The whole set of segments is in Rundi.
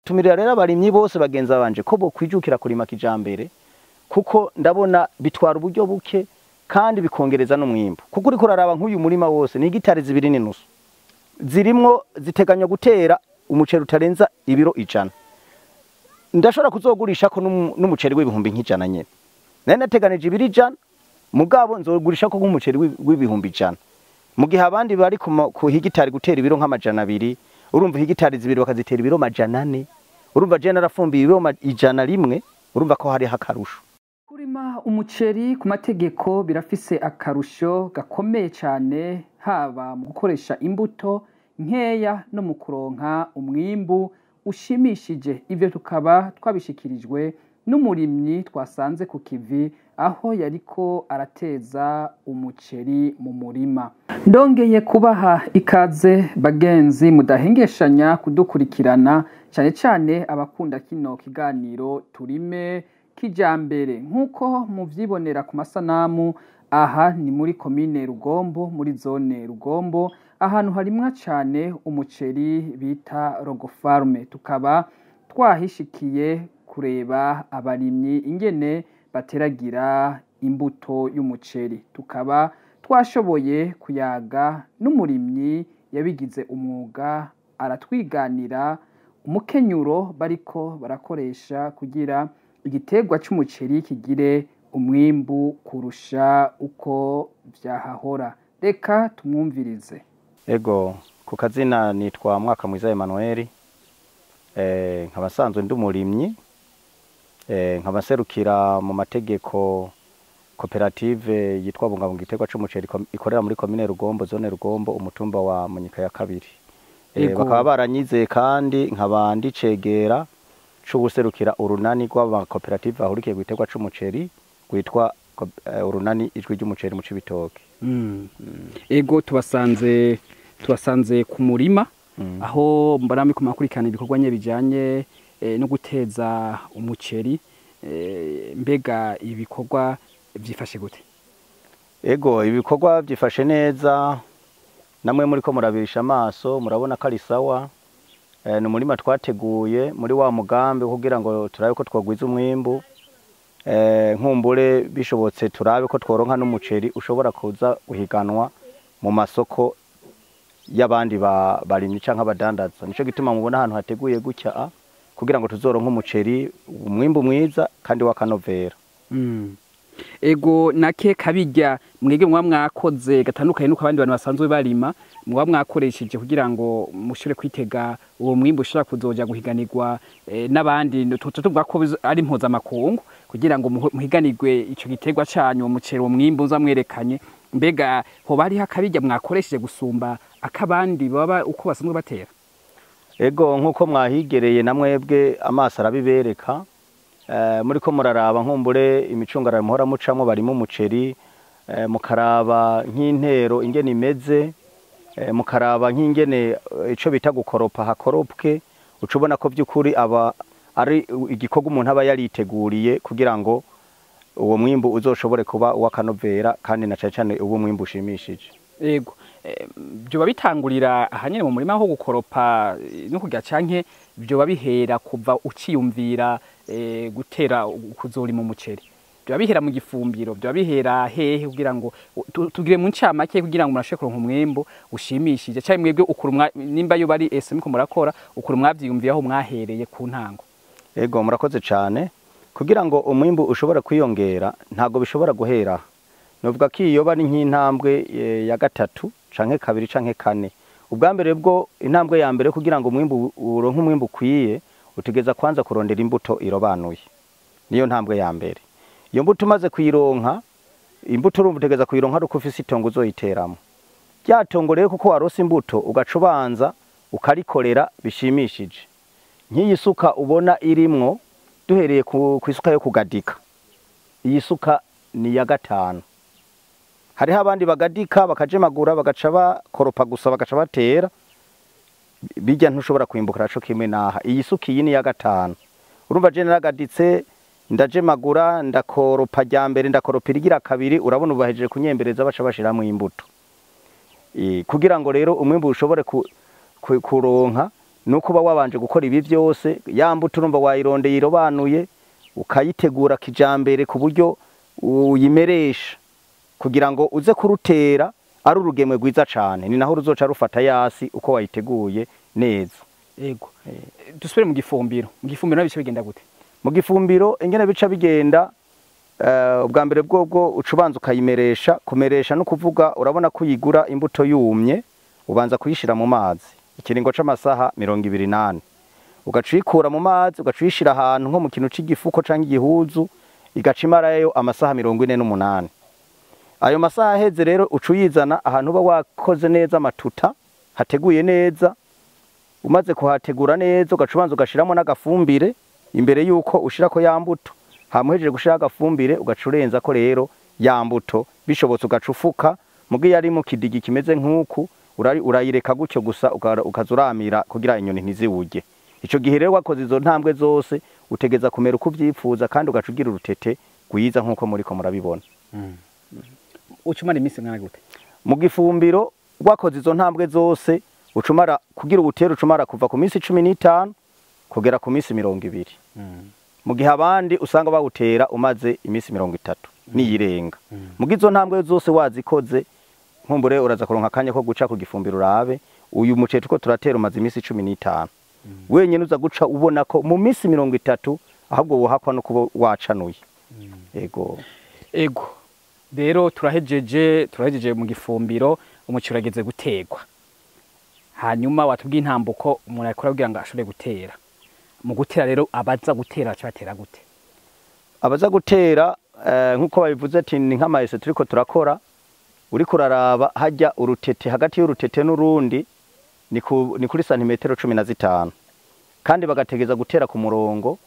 Tumirira rero abarimyi bose bagenza banje ko bokwijukira kurima kijambere, kuko ndabona bitwara uburyo buke kandi bikongereza n'umwimbu. Kuko uriko uraraba nk'uyu murima wose ni hegitari 2.5 zirimwo ziteganywa gutera umuceri utarenza ibiro 100. Ndashobora kuzogurisha ko n'umuceri w'ibihumbi nk'ijana nyene. Nari nateganije ibiro 100, mugabo nzogurisha ko nk'umuceri w'ibihumbi 100. Mu gihe abandi bari ku hegitari gutera ibiro nk'amajana 2, urumva hegitari 2 bakazitera ibiro 400. Urumva je narafumbiye ibiro 101, urumva ko hari hakarusho. Kurima umuceri ku mategeko birafise akarusho gakomeye cyane, haba mu gukoresha imbuto nkeya no mu kuronka umwimbu ushimishije. Ivyo tukaba twabishikirijwe n'umurimyi twasanze ku kivi aho yariko arateza umuceri mu murima. Ndongeye kubaha ikaze bagenzi mudahengeshanya kudukurikirana, cyane cyane abakunda kino kiganiro Turime Kijambere. Nk'uko muvyibonera ku masanamu, aha ni muri komine Rugombo, muri zone Rugombo, ahantu harimwa cyane umuceri bita Rogofarme. Tukaba twahishikiye kureba abarimyi ingene bateragira imbuto y'umuceri. Tukaba twashoboye kuyaga n'umurimyi yabigize umwuga, aratwiganira umukenyuro bariko barakoresha kugira igiterwa c'umuceri kigire umwimbu kurusha uko vyahahora. Reka tumwumvirize. Ego, ku kazina nitwa Mwaka Mwiza Emmanuel, nkaba nsanzwe ndi umurimyi, nkaba nserukira mu mategeko koperative yitwa Bungabunga Igiterwa c'Umuceri ikorera muri komine Rugombo, zone Rugombo, umutumba wa Munyika ya kabiri. Bakaba baranyizeye, kandi nkaba ndicegera c'uwuserukira urunani rw'amakoperative ahurikiye ku giterwa c'umuceri rwitwa Urunani Ijwi ry'Umuceri mu Cibitoke. Ego, tubasanze ku murima aho mbona muriko murakurikirana ibikorwa nye bijanye no guteza umuceri. Mbega ibikorwa vyifashe gute? Ego, ibikorwa byifashe neza, namwe muriko murabirisha amaso murabona ko ari sawa. Ni umurima twateguye muri wa mugambi wo kugira ngo turabe ko twogwiza umwimbu, nkumbure bishobotse turabe ko tworonka n'umuceri ushobora kuza guhiganwa mu masoko y'abandi barimyi canke abadandaza. Nico gituma mubona ahantu hateguye gutya kugira ngo tuzoronke umuceri, umwimbu mwiza kandi w'akanovera. Ego, nake kabirya mwege muba mwakoze gatandukanye nuko abandi bantu basanzwe barima, muba mwakoresheje kugira ngo mushobore kwitega uwo mwimbu ushobora kuzoja guhiganirwa n'abandi, tuca tuvuga ko ari mpuzamakungu, kugira ngo muhiganirwe ico giterwa canyu, uwo muceri, uwo mwimbu uza mwerekanye. Mbega hoba hariho akabirya mwakoresheje gusumba akabandi baba uko basanzwe batera? Ego, nk'uko mwahigereye na mwebwe amaso arabibereka, muriko muraraba nkumbure imicungararo muhora mucamwo barimo umuceri, mukaraba nk'intero ingene imeze, mukaraba nk'ingene ico bita gukoropa hakoropwe, uca ubona ko vy'ukuri aba ari igikorwa umuntu aba yariteguriye kugira ngo uwo mwimbu uzoshobore kuba uw'akanovera, kandi na cane cane uwo mwimbu ushimishije. Ego, vyoba bitangurira ahanyene mu murima ho gukoropa no kurya, canke vyoba bihera kuva uciyumvira gutera kuzorima umuceri? Vyoba bihera mu gifumbiro? Vyoba bihera hehe kugira ngo tugire mu ncamake, kugira ngo murashe kuronka umwimbu ushimishije? Canke mwebwe ukuru nimba yo bari ese muriko murakora ukuru mwavyiyumviye aho mwahereye ku ntango? Ego, murakoze cane. Kugira ngo umwimbu ushobore kwiyongera, ntabwo bishobora guhera. Novuga ko iyo bari nk'intambwe ya gatatu canke kabiri canke kane. Ubwa mbere bwo, intambwe ya mbere kugira ngo umwimbu uronke umwimbu ukwiye, utegeza kwanza kurondera imbuto irobanuye. Niyo ntambwe ya mbere. Iyo mbuto umaze kuyironka, imbuto urumva utegeza kuyironka ari uko ufise itongo uzoyiteramo. Rya tongo rero, kuko warose imbuto, ugaca ubanza ukarikorera bishimishije. Nk'iyi suka ubona irimwo, duhereye ku isuka yo kugadika, iyi suka ni iya gatanu. Hariho abandi bagadika bakajemagura, bagaca bakoropa gusa, bagaca batera bijya, ntushobora kwimbukira co kimwe naha. Iyi suka iyi ni iya gatanu. Urumva je naragaditse, ndajemagura, ndakoropa rya mbere, ndakoropa irigira kabiri. Urabona ubu bahejeje kunyembereza, baca bashiramwo imbuto. Kugira ngo rero umwimbu ushobore kuronka Nuko uba wabanje gukora ibi byose, ya mbuto urumva wayirondeye irobanuye, ukayitegura kijambere ku buryo uyimeresha kugira ngo uze kurutera ari urugemwe rwiza cane, ni naho ruzoca rufata yasi uko wayiteguye neza. Ego. Dusubire mu gifumbiro. Mu gifumbiro naho bica bigenda gute? Mu gifumbiro ingene bica bigenda, ubwa mbere bwobwo uca ubanza ukayimeresha. Kumeresha no kuvuga urabona ko uyigura imbuto yumye, ubanza kuyishira mu mazi ikiringo c'amasaha 24, ugaca uyikura mu mazi ugaca uyishira ahantu nko mu kintu c'igifuko canke igihuzu, igaca imarayo amasaha 48. Ayo masaha aheze rero uca uyizana ahantu uba wakoze neza amatuta hateguye neza. Umaze kuhategura neza ugaca ubanza ugashiramo n'agafumbire imbere yuko ushirako ya mbuto. Hama uhejeje gushira agafumbire ugaca urenzako rero ya mbuto, bishobotse ugaca ufuka. Muga iyo ari mu kidigi kimeze nk'uku urayireka gutyo gusa ukaza uramira kugira inyoni ntiziwurye. Ico gihe rero wakoze izo ntambwe zose utegeza kumera uko uvyipfuza, kandi ugaca ugira urutete rwiza nk'uko muriko murabibona. Uca umara iminsi ingana gute? Mu gifumbiro wakoze izo ntambwe zose ucumara kugira ubutere ucumara kuva ku minsi 15 kugera ku minsi 20. Mu gihe abandi usanga bawutera umaze iminsi 30 niyirenga. Mu gizo ntambwe zose wazikoze, nkumbure uraza kuronka akanya ko guca ku gifumbiro urabe uyu muceri tuko turatera umaze iminsi 15. Wenyene uza guca ubona ko mu minsi 30 ahubwo wohakwa no kuba wacanuye. Ego. Ego. Rero turahejeje mu gifumbiro, umuceri urageze guterwa. Hanyuma watubwiye intambuko umuntu akora kugira ngo ashobore gutera. Mu gutera rero abaza gutera baca batera gute? Abaza gutera nkuko babivuze ati ni nk'amayese turiko turakora, uriko uraraba hajya urutete hagati y'urutete n'urundi ni kuri santimetero 15, kandi bagategeza gutera ku murongo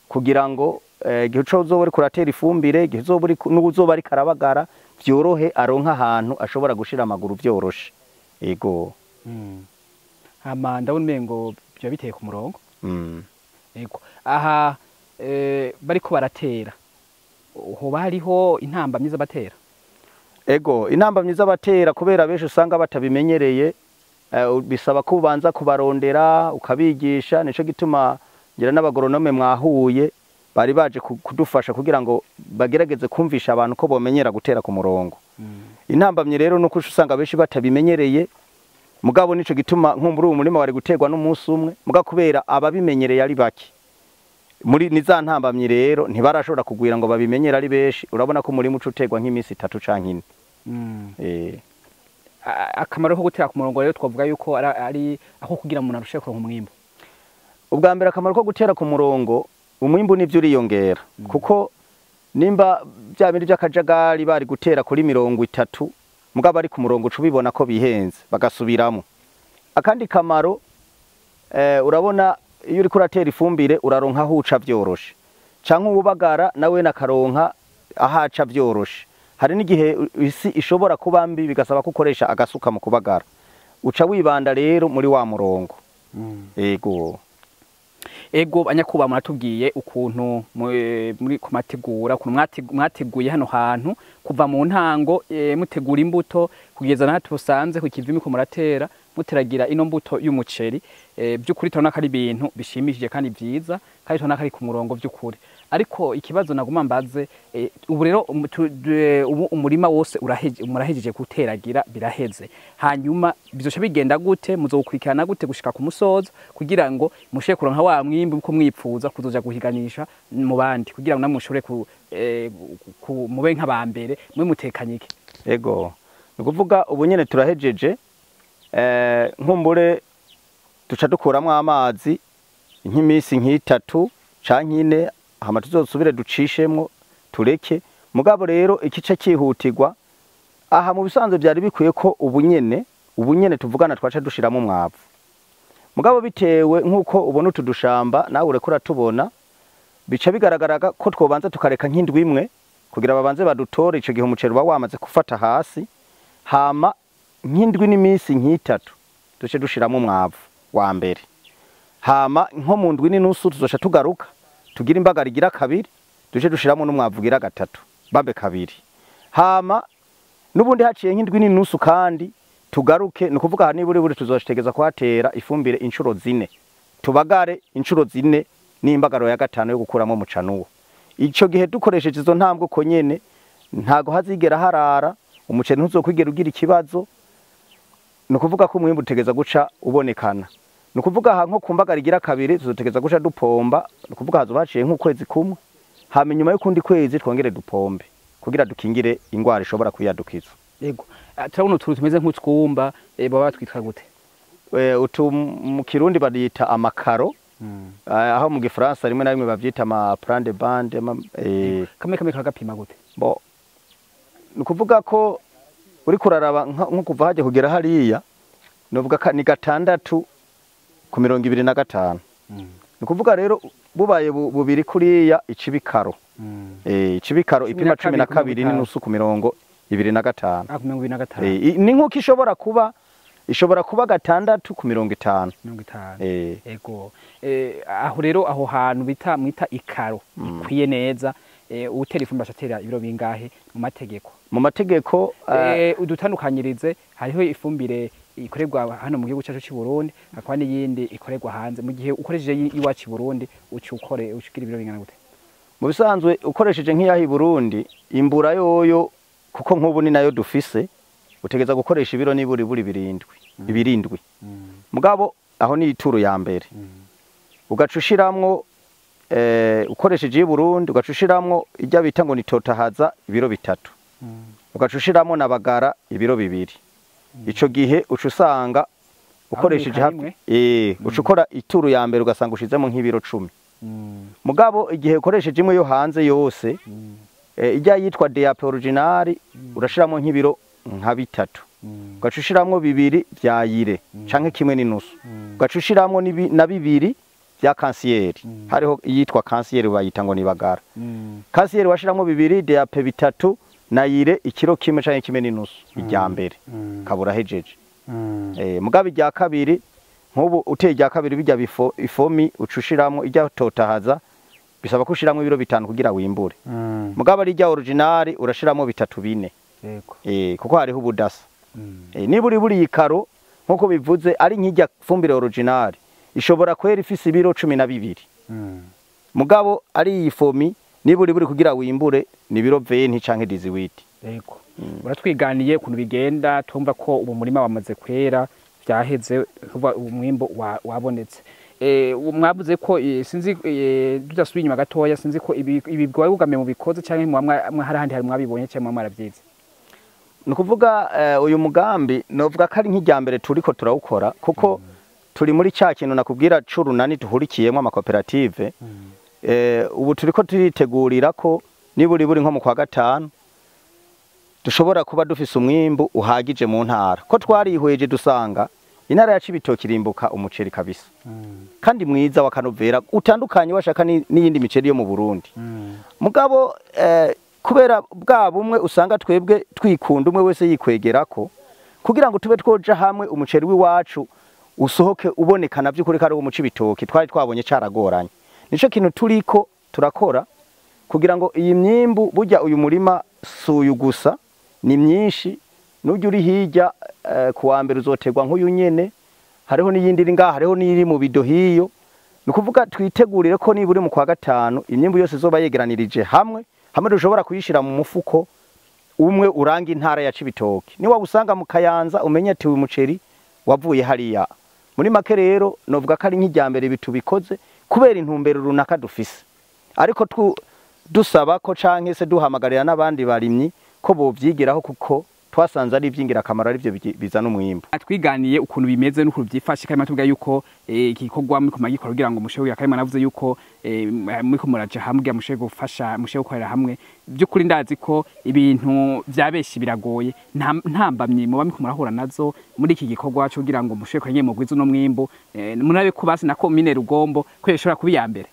kugira ngo igihe uzoba uriko uratera ifumbire, igihe uzoba uri n'uzoba ariko arabagara vyorohe aronka ahantu ashobora gushira amaguru vyoroshe. Ego. Hama ndabona umengo biba biteye ku murongo. Ego. Aha bariko baratera hoba hariho intambamyi z'abatera? Ego, intambamyi z'abatera kubera benshi usanga batabimenyereye, bisaba ko ubanza kubarondera ukabigisha. Nico gituma ngira n'abagoronome mwahuye bari baje kudufasha kugira ngo bagerageze kumvisha abantu ko bomenyera gutera ku murongo. Intambamyi rero nuko usanga benshi batabimenyereye, mugabo nico gituma nkumbura uwo murima wari guterwa n'umunsi umwe, mugabo kubera ababimenyereye ari bake muri ni za ntambamyi rero ntibarashobora kugwira ngo babimenyere ari benshi. Urabona ko umurima uca uterwa nk'iminsi 3 canke 4. Akamaro ko gutera ku murongo rero twavuga yuko ari aho kugira umuntu arushe kuronka umwimbu. Ubwa mbere akamaro ko gutera ku murongo, umwimbu nivyo uriyongera, kuko nimba bya bindi by'akajagari bari gutera kuri 30 mugabo ari ku murongo uca ubibona ko bihenze bagasubiramo. Akandi kamaro, urabona iyo uriko uratera ifumbire uraronka aho uca vyoroshe, canke uwubagara nawe nakaronka ahaca vyoroshe. Hari n'igihe isi ishobora kuba mbi bigasaba ko ukoresha agasuka mu kubagara, uca wibanda rero muri wa murongo. Ego. Ego banyakuba muratubwiye ukuntu muri kumategura, ukuntu mwateguye hano hantu kuva mu ntango, mutegura imbuto kugeza naho tusanze ku kivi ko muratera muteragira ino mbuto y'umuceri. By'ukuri turabona ko ari ibintu bishimishije kandi vyiza, kandi turabona ko ari ku murongo by'ukuri. Ariko ikibazo naguma mbaze, ubu rero ubu umurima wose murahejeje guteragira biraheze, hanyuma bizoca bigenda gute? Muzokurikirana gute gushika ku musozo kugira ngo mushe kuronka wa mwimbu uko mwipfuza kuzoja guhiganisha mu bandi, kugira ngo namwe mushobore mube nk'abambere mwe mutekanyike? Ego, ni ukuvuga ubu nyene turahejeje, nkumbure duca dukuramwo amazi nk'iminsi nk'itatu canke 4, hama tuzosubire ducishemwo tureke. Mugabo rero ikice cyihutirwa aha mu bisanzwe byari bikwiye ko ubunyene tuvugana twaca dushiramo umwavu. Mugabo bitewe nkuko ubona utu dushamba nawe ureko uratubona, bica bigaragara ko twobanza tukareka nk'indwi imwe kugira babanze badutore ico gihe umuceri uba wamaze gufata hasi, hama nk'indwi n'iminsi nk'itatu duce dushiramo umwavu wa mbere, hama nko mu ndwi n'inusu tuzoca tugaruka tugira imbagara igira kabiri, duce dushiramo n'umwavu ugira gatatu babe kabiri, hama n'ubundi haciye nk'indwi n'inusu kandi tugaruke. Ni ukuvuga aha niburi buri tuzotegeza kuhatera ifumbire inshuro 4. Tubagare inshuro zine n'imbagaro ya gatanu yo gukuramo umucanuwo. Ico gihe dukoresheje izo ntambwe uko nyene, ntago hazigera harara, umuceri ntuzokwigera ugira ikibazo. Ni ukuvuga ko umwimbu utegeza guca ubonekana. Ni ukuvuga aha nko ku mbagara igira kabiri tuzotegeza guca dupomba, ni ukuvuga hazoba haciye nk'ukwezi kumwe, hama inyuma y'ukundi kwezi twongere dupombe kugira dukingire ingwara ishobora kwiyadukiza. Yego, turabona utuntu tumeze nk'utwumba, baba batwitwa gute? Utu mu Kirundi barita amakaro, aho mu Gifaransa rimwe na rimwe bavyita ama plan de bande Kamwe kamwe kagapima gute? Bo, ni ukuvuga ko uriko uraraba nko kuva hajya kugera hariya, novuga ka ni 6 ku 25. Ni ukuvuga rero bubaye bubiri kuriya icibikaro. Icibikaro ipima 12.5 ku 25. Ah, ku 25. Ni nkuko ishobora kuba 6 ku 50. 50. Ego. Aho rero aho hantu bita mwita ikaro ikwiye neza, utera ifumbire atera ibiro bingahe mu mategeko? Mu mategeko udutandukanyirize, hariho ifumbire ikorerwa hano mu gihugu cyacu cy'u Burundi, hakaba n'iyindi ikorerwa hanze. Mu gihe ukoresheje iwacu i Burundi uca ukore ushikira ibiro bingana gute? Mu bisanzwe ukoresheje nk'iyaha i Burundi, imbura yoyo kuko nk'ubu ni nayo dufise, utegeza gukoresha ibiro niburi buri 7. Mugabo aho ni ituru ya mbere. Ugaca ushiramwo ukoresheje i Burundi, ugaca ushiramwo ijya bita ngo ni totahaza ibiro 3. Ugaca ushiramwo na bagara ibiro 2. Ico gihe uca usanga ukoresheje hafi uca ukora ituru ya mbere ugasanga ushizemo nk'ibiro 10. Mugabo igihe ukoresheje imwe yo hanze yose, ijya yitwa DAP original, urashiramo nk'ibiro nka 3. Ugaca ushiramwo 2 vya yire canke 1.5. Ugaca ushiramwo na 2 vya kansiyeri. Hariho iyitwa kansiyeri bayita ngo ni bagara. Kansiyeri washiramo 2 DAP 3 na yire ikiro 1 canke 1.5 ijya mbere. Kabura hejeje. Mugabo ijya kabiri nkubu uteye ijya kabiri bijya bifo ifomi ucushiramo ijya totahaza bisaba ko ushiramo ibiro 5 kugira wimbure. Mugabo ari ijya original urashiramo 3 4. Yego. Kuko hariho ubudasa. Niba uri buri ikaro nkuko bivuze ari nk'ijya fumbire original ishobora kwera ifise ibiro 12. Mugabo ari iyi fomi niba uri buri kugira wimbure ni biro 20 canke 18. Yego. Uratwiganiye ukuntu bigenda, tumva ko ubu murima wamaze kwera byaheze, kuva umwimbo wabonetse. Mwavuze ko sinzi tudasubiye inyuma gatoya, sinzi ko ibi bwagugame mu bikoze canke mwa hari handi hari mwabibonye canke mwarabyize. Ni ukuvuga uyu mugambi novuga ko ari nk'ijya mbere turiko turawukora, kuko turi muri cya kintu nakubwira c'urunani duhurikiyemo amakoperative. Ubu turiko turitegurira ko niburi buri nko mu kwa 5 dushobora kuba dufise umwimbu uhagije mu ntara, ko twarihweje dusanga intara ya Cibitoke irimbuka umuceri kabisa. Kandi mwiza wa kanovera utandukanye washaka n'iyindi miceri yo mu Burundi. Mugabo kubera bwa bumwe usanga twebwe twikunda umwe wese yikwegerako, kugira ngo tube twoja hamwe umuceri w'iwacu usohoke ubonekana by'ukuri kari uwo Cibitoke twari twabonye caragoranye. Nico kintu turiko turakora kugira ngo iyi myimbu, burya uyu murima suyu gusa ni myinshi, nujya uri hirya kuwa mbere uzoterwa nk'uyu nyene, hariho n'iyindi iri ngaha, hariho n'iri mu bido hiyo. Ni ukuvuga twitegurire ko niba uri mu kwa 5 imyimbu yose izoba yegeranirije hamwe, hamwe dushobora kuyishira mu mufuko umwe uranga intara ya Cibitoke. Niwa usanga mu Kayanza umenye ati uyu muceri wavuye hariya. Muri make rero novuga ko ari nk'ijya mbere bitubikoze kubera intumbero runaka dufise. Ariko dusaba ko canke se duhamagarira n'abandi barimyi ko bovyigiraho, kuko twasanze ari ivy'ingirakamaro ari byo bizana umwimbu. Twiganiye ukuntu bimeze n'ukuntu byifashe, kandi matubwa yuko igikorwa muri kumagikora kugira ngo mushewe, kandi manavuze yuko muri kumuraje hamwe mushewe gufasha, mushewe gukorera hamwe. By'ukuri ndazi ko ibintu byabeshi biragoye, ntambamye muba muri kumurahura nazo muri iki gikorwa cyo kugira ngo mushewe kwenye mugwizo no mwimbu, munabe ko basi na komine Rugombo ko yashobora kuba iya mbere.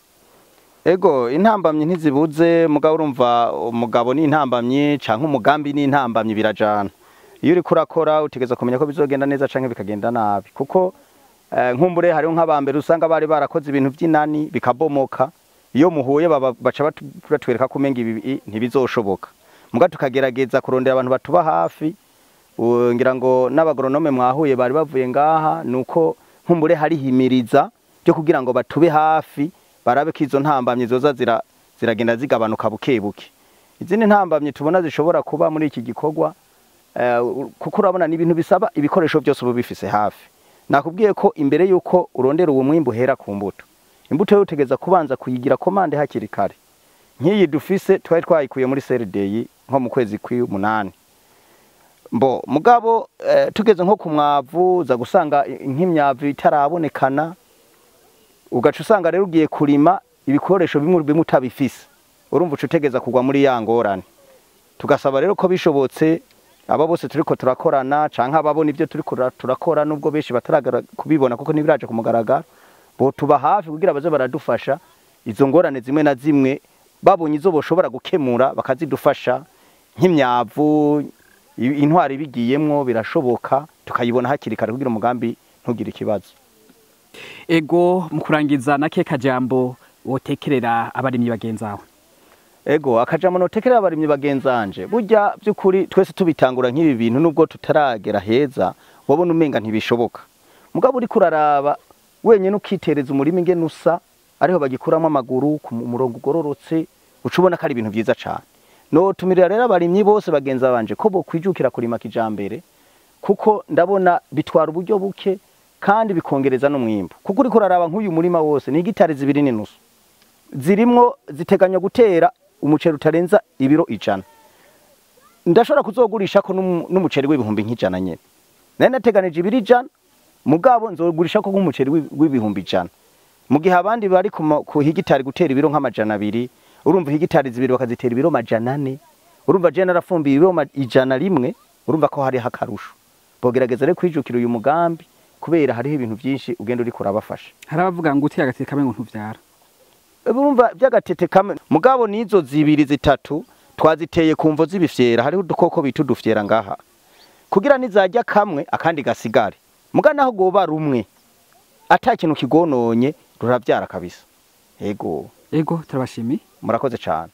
Ego, intambamye ntizibuze, mugabo urumva umugabo ni intambamye canke umugambi ni intambamye birajana. Iyo uriko urakora utegeza kumenya ko bizogenda neza canke bikagenda nabi, kuko nkumbure hariho nk'abambere usanga bari barakoze ibintu by'inani bikabomoka. Iyo muhuye baca batwereka ko umenga ibi ntibizoshoboka. Muga tukagerageza kurondera abantu batuba hafi, ngira ngo n'abagoronome mwahuye bari bavuye ngaha, nuko nkumbure hari himiriza byo kugira ngo batube hafi barabe ko izo ntambamye zoza ziragenda zigabanuka buke buke. Izindi ntambamye tubona zishobora kuba muri iki gikorwa, kuko urabona ni ibintu bisaba ibikoresho byose uba bifise hafi. Nakubwiye ko imbere yuko urondera uwo mwimbu uhera ku mbuto, imbuto yo utegeza kubanza kuyigira commande hakiri kare. Nk'iyi dufise twari twayikuye muri CRDI nko mu kwezi kw'umunani. Mbo mugabo tugeze nko ku mwavu za gusanga nk'imyavu itarabonekana, ugaca usanga rero ugiye kurima ibikoresho bimwe bimwe utabifise, urumva uca utegeza kugwa muri ya ngorane. Tugasaba rero ko bishobotse aba bose turiko turakorana canke ababona ivyo turiko turakora, nubwo benshi bataragara kubibona kuko ntibiraje kumugaragara, bo tuba hafi kugira baze baradufasha izo ngorane zimwe na zimwe babonye izo boshobora gukemura bakazidufasha, nk'imyavu intwari bigiyemwo birashoboka tukayibona hakiri kare kugira umugambi ntugire ikibazo. Ego, mu kurangiza nake kajambo wotekerera abarimyi bagenzawe? Ego, akajambo notekerera abarimyi bagenzanje, burya by'ukuri twese tubitangura nk'ibi bintu nubwo tutaragera heza wabona umenga ntibishoboka, mugabo uri kuraraba wenyene ukitereza umurima ingene usa, ariho bagikuramo amaguru ku murongo ugororotse, uca ubona ko ari ibintu vyiza cane. Notumirira rero abarimyi bose bagenza banje ko bokwijukira kurima kijambere, kuko ndabona bitwara uburyo buke kandi bikongereza n'umwimbu. Kuko uriko uraraba nk'uyu murima wose ni hegitari 2.5 zirimwo ziteganywa gutera umuceri utarenza ibiro 100. Ndashobora kuzogurisha ko n'umuceri w'ibihumbi nk'ijana nyene. Nari nateganije ibiro 100, mugabo nzogurisha ko nk'umuceri w'ibihumbi 100. Mu gihe abandi bari ku hegitari gutera ibiro nk'amajana 2, urumva hegitari 2 bakazitera ibiro 400, urumva je narafumbiye ibiro 101, urumva ko hari hakarusho. Bogerageza rero kwijukira uyu mugambi kubera hariho ibintu byinshi ugenda uriko urabafasha. Hari abavuga ngo uteye agatete kamwe ngo ntuvyara. Urumva by'agatete kamwe, mugabo nizo 2 3 twaziteye ku mvo z'ibifyera, hariho udukoko bita udufyera ngaha kugira nizajya kamwe akandi gasigare, muga naho goba rumwe ata kintu kigononye ruravyara kabisa. Ego. Ego, turabashimiye. Murakoze cyane.